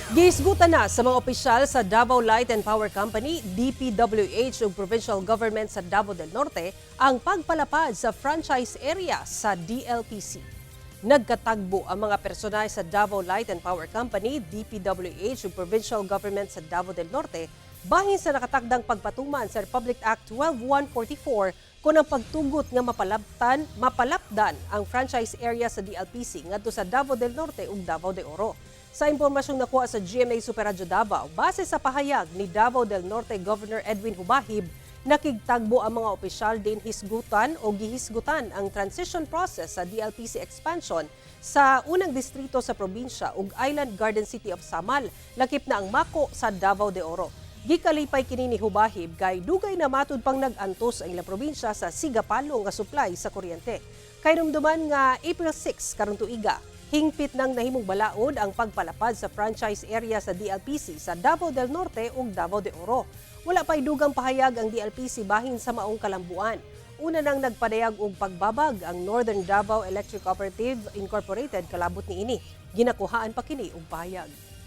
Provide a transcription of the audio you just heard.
Gihisgutan na sa mga opisyal sa Davao Light and Power Company, DPWH ug Provincial Government sa Davao del Norte ang pagpalapad sa franchise area sa DLPC. Nagkatagbo ang mga personal sa Davao Light and Power Company, DPWH ug Provincial Government sa Davao del Norte bahin sa nakatakdang pagpatuman sa Republic Act 12144 kon ang pagtugot nga mapalapdan ang franchise area sa DLPC ngadto sa Davao del Norte ug Davao de Oro. Sa impormasyong nakuha sa GMA Super Radyo Davao, base sa pahayag ni Davao del Norte Governor Edwin Hubahib, nakigtagbo ang mga opisyal din hisgutan o gihisgutan ang transition process sa DLPC expansion sa unang distrito sa probinsya ug Island Garden City of Samal, lakip na ang Mako sa Davao de Oro. Gikalipay kini ni Hubahib kay dugay na matud pang nag-antos ang ilang probinsya sa sigapalo nga supply sa kuryente. Kahinumduman nga April 6 karong tuiga, hingpit nang nahimong balaod ang pagpalapad sa franchise area sa DLPC sa Davao del Norte ug Davao de Oro. Wala pa'y dugang pahayag ang DLPC bahin sa maong kalambuan. Una nang nagpadayag og pagbabag ang Northern Davao Electric Cooperative Incorporated kalabot niini. Ginakuhaan pa kini og pahayag.